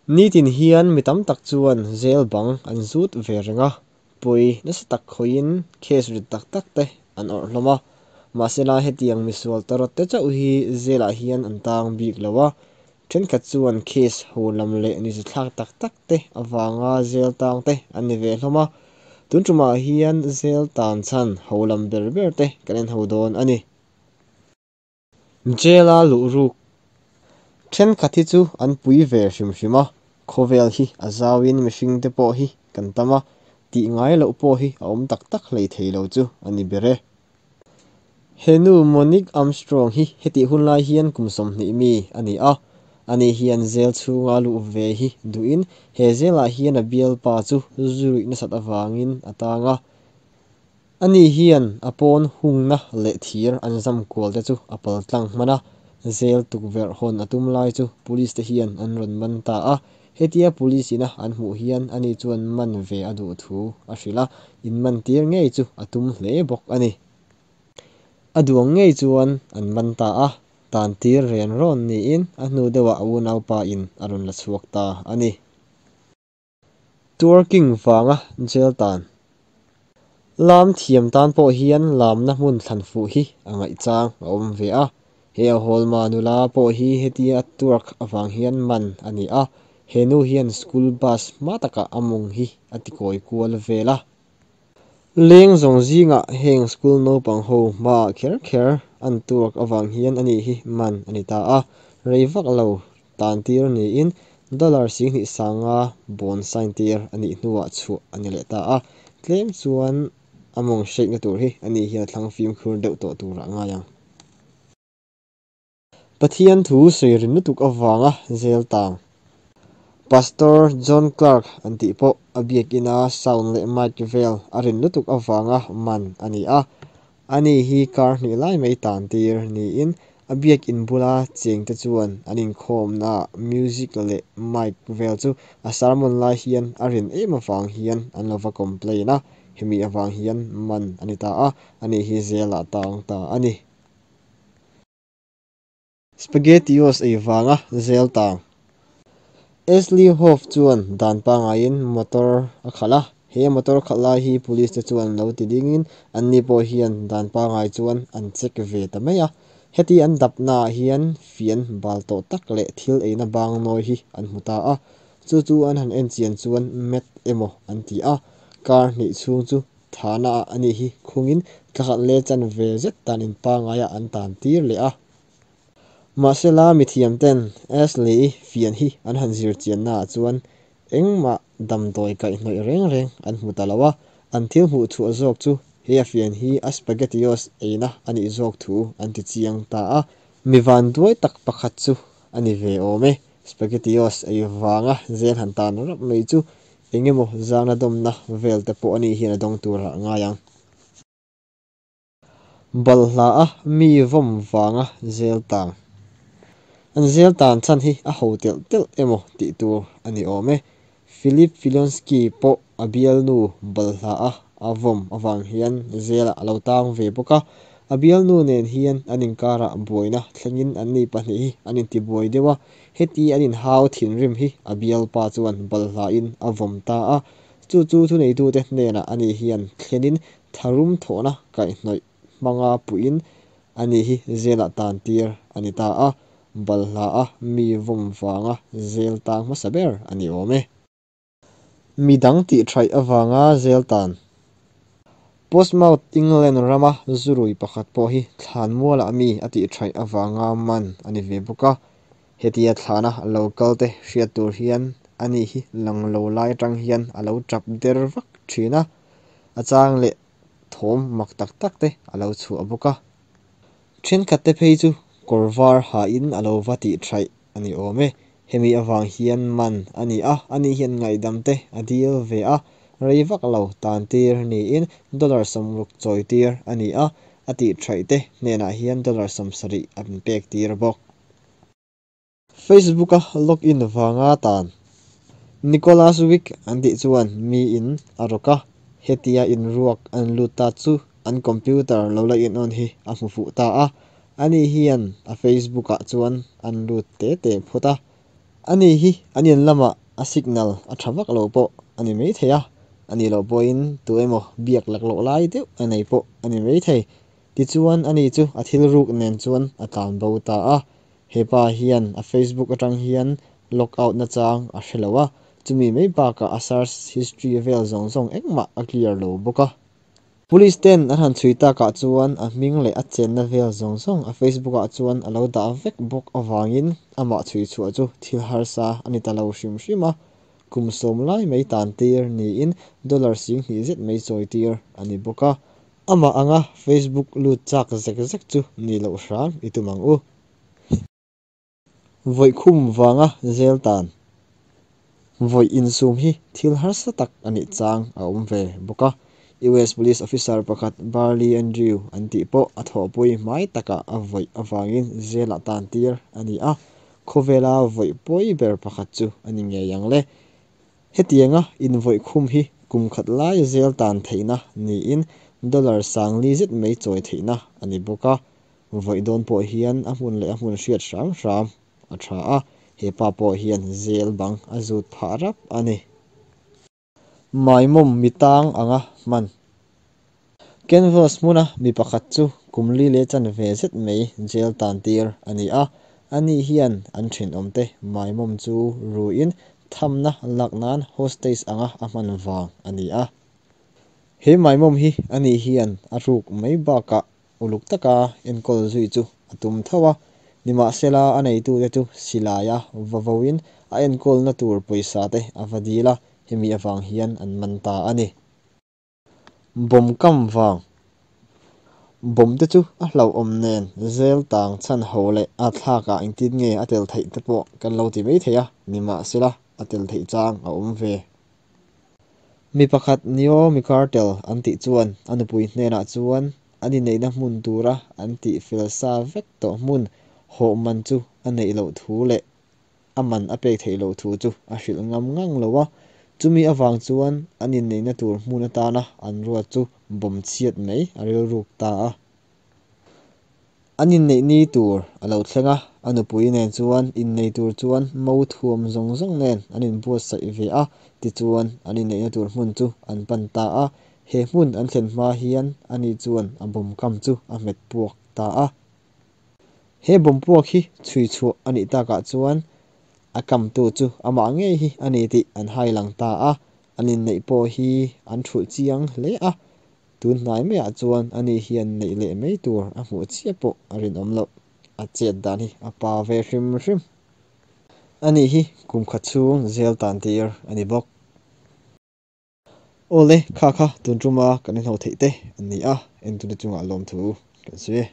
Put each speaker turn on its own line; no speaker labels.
Nitin hian mi tam tak chuan jail bang an zut ve reng a, pawi nasa tak khawihin case rit tak tak te an awrh hlawm a. Mahsela hetiang misual tawrawt te chauh hi jail ah hian an tang bik lo a, thenkhat chuan case ho lam leh nizathlak tak tak te avanga jail tang te an ni ve hlawm a. Tun tumah hian jail tan chhan ho lam ber ber te kan en ho dawn a ni. Jail a luh ruk thenkhat hi chu an pui ve hrim hrim a, khawvel hi a zauin mihring te pawh hi kan tam a, tih ngai loh pawh hi a awm tak tak hlei thei lo chu a ni ber e. He nu Monique Armstrong hi hetih hun lai hian kum 20 mi a ni a, ani hian jail chhunga luh ve hi duhin he jail ah hian a bialpa chu zuruih nasat avangin a tang a. Ani hian a pawn hungna leh thir an zam kual te chu a pal tlang hman a, jail tukverh hawn a tum lai chu police te hian an rawn man ta a. Hetia police ina an hmuh hian ani chuan man ve a duh thu a hrilh a, in man tir ngei chu a tum hle bawk a ni. A duang ngei chuan an man ta a, tan tir ren rawn niin a hnu deuhah a unaupa in a rawn la chhuak ta a ni. Twerking vanga jail tan. Lam thiam tan pawh hian lamna hmun thlan fuh hi a ngaih chang a awm ve a. He a hawlma nula pawh hi hetia twerk avang hian man a ni a, he nu hian school bus hma takah a mawng hi a ti kawi kual vel a. Leng zawng zingah heng school naupang ho hmaah kher kher an twerk avang hian ani hi man a ni ta a, rei vak lo tan tir niin dollar 25,000 bond sign tir a nih hnuah chhuah a ni leh ta a, tlem chuan a mawng shake na tur hi ani hian a thlang fimkhur deuh tawh turah a ngai ang. Pathian thu sawi rin lutuk avanga jail tang. Pastor John Clark an tih pawh a biakina sound leh mic vel a rin lutuk avanga man a ni a. Ani hi kar hnih lai mai tan tir niin a biakin bula cheng te chuan an inkhawmna music leh mic vel chu a sermon lai hian a rin em avang hian an lo va complain a, hemi avang hian man a ni ta a, ani hi jail ah tang ta a ni. Spaghettios ei vanga jail tang. Ashley Hoff chuan dan pangaiin motor a khalh a, he motor khalh lai hi police te chuan lo ti dingin anni pawh hian dan pangai chuan an check ve ta mai a. Heti an dapna ah hian fian bal tawh tak leh thil eina bang nawi hi an hmu ta a, chu chu an han en chian chuan meth emaw an ti a, kar hnih chhung chu thana ah ani hi khungin thlakhat le chan ve zet tan in pangaiah an tan tir leh a. Mahsela mithiam ten Ashley fian hi an han zir chianna ah chuan engmah damdawi kaihhnawih reng reng an hmu ta lo a, an thil hmuh chhuah zawk chu he a fian hi a spaghettios eina a nih zawk thu an ti chiang ta a. Mi van duai tak pakhat chu a ni ve awm e. Spaghettios ei vanga jail han tan rap mai chu engemaw zangna dawmna vel te pawh ani hian a dawng turah a ngai ang. Balhla a mi vawm vanga jail tang. An jail tan chhan hi a ho telh telh emaw tih tur a ni awm e. Philip Filonski pawh a bialnu balhla a a vawm avang hian jail ah a lo tang ve bawk a. A bialnu nen hian an inkarah buaina thlengin an ni pahnih hi an intibuai deuh a, heti an inhau thinrim hi a bialpa chuan balhla in a vawm ta a. Chu chu thuneitute hnenah ani hian thlenin tharum thawhna kaihhnawih hmanga puiin ani hi jail ah tan tir a ni ta a, balhla a mi vawm vanga jail tang hmasa ber a ni awm e. Midang tih thaih avanga jail tan. Portsmouth, England rama zurui pakhat pawh hi thlan mualah mi a tih thaih avanga man a ni ve bawk a. Hetia thlana lo kal te hriat tur hian ani hi lang lo lai atang hian a lo tap der vak thin a, a chang leh thawm mak tak tak te a lo chhuah bawk a. Thenkhat te phei chu kawr var ha in a lo va tih thaih a ni awm e. Hemi avang hian man a ni a, ani hian ngaihdam te a dil ve a, rei vak lo tan tir niin dollar 60 chawi tir a ni a, a tih thaih te hnenah hian dollar 70 an pek tir bawk. Facebook a login vanga tan. Nicholas Wick an tih chuan mi in a rawk a, hetia in ruak an lut ta chu an computer lo la in on hi a hmu fuh ta a, ani hian a Facebook ah chuan an lut te te phawt a. Ani hi an in lamah a signal a tha vak lo pawh a ni mai thei a, a nih loh pawhin tu emaw biak laklawh lai deuh a nei pawh a ni mai thei. Tichuan ani chu a thil ruk nen chuan a tlan bo ta a. He pa hian a Facebook atang hian log out nachang a hre lo a, chumi mai bakah a search history vel zawng zawng engmah a clear lo bawk a. Police ten an han chhui takah chuan a hming leh a chenna vel zawng zawng a Facebook ah chuan a lo dah vek bawk avangin amah chhui chhuah chu thil harsa a ni ta lo hrim hrim a, kum sawm lai mai tan tir niin dollar 2000 zet mai chawi tir a ni bawk a. Amah anga Facebook lut chak zek zek chu ni loh hram i tum ang u. Vawi khum vanga zel tan. Vawi insum hi thil harsa tak a nih chang a awm ve bawk a. US Police Officer pakhat Barley Andrew an tih pawh a thawhpui hmai takah a vawi avangin zelah tan tir a ni a, khawvela vawi pawi ber pakhat chu a ni ngei ang le. Hetianga invawi khum hi kum khat lai zel tan theihna niin dollar 4000 zet mai chawi theihna a ni bawk a. Vawi dawn pawh hian a hmun leh a hmun hriat hram hram a tha a, he pa pawh hian zel bang a zut phah rap a ni. Maimawm mi tang anga hman. Canvas hmuna mi pakhat chu kum li leh chanve zet mai jail tan tir a ni a, ani hian an thenawmte maimawm chu ruin thamna lak nan hostage anga a hman vang a ni a. He maimawm hi ani hian a ruk mai bakah uluk taka enkawl zui chu a tum tho a, nimahsela a neitute chu silaia va voin a enkawlna tur pawisa te a va dil a, hemi avang hian an man ta a ni. Bawm kam vang. Bawm te chu a hlauhawm nen zel tang chhan ho leh a thlakah engtin nge a tel theih te pawh kan lo ti mai thei a, nimahsela a tel theih chang a awm ve. Mi pakhat Naomi Cartel an tih chuan a nupui hnenah chuan an inneihna hmun tura an tih fel sa vek tawh hmun hawh man chu a neih loh thu leh a man a pek theih loh thu chu a hrilh ngam ngang lo a, chumi avang chuan an inneihna tur hmun atana an ruat chu bawm chhiat mai a rilruk ta a. An inneih ni tur a lo thleng a, a nupui nen chuan innei tur chuan mo thuam zawng zawng nen an inbuatsaih ve a, tichuan an inneihna tur hmun chu an pan ta a. He hmun an thlen hma hian ani chuan a bawm kam chu a hmet puak ta a. He bawm puak hi chhui chhuah a nih takah chuan a kamtu chu amah ngei hi a ni tih an hai lang ta a, an inneih pawh hi an thulh chiang hle a. Tun hnai maiah chuan ani hian neih leh mai tur a hmuh chiah pawh a rinawm loh. A chet dan hi a pa ve hrim hrim. Ani hi kum khat chhung zel tan tir a ni bawk. Awle, kha kha tun tuma kan inho theih te an ni a, entute chungah lawmthu kan sawi e.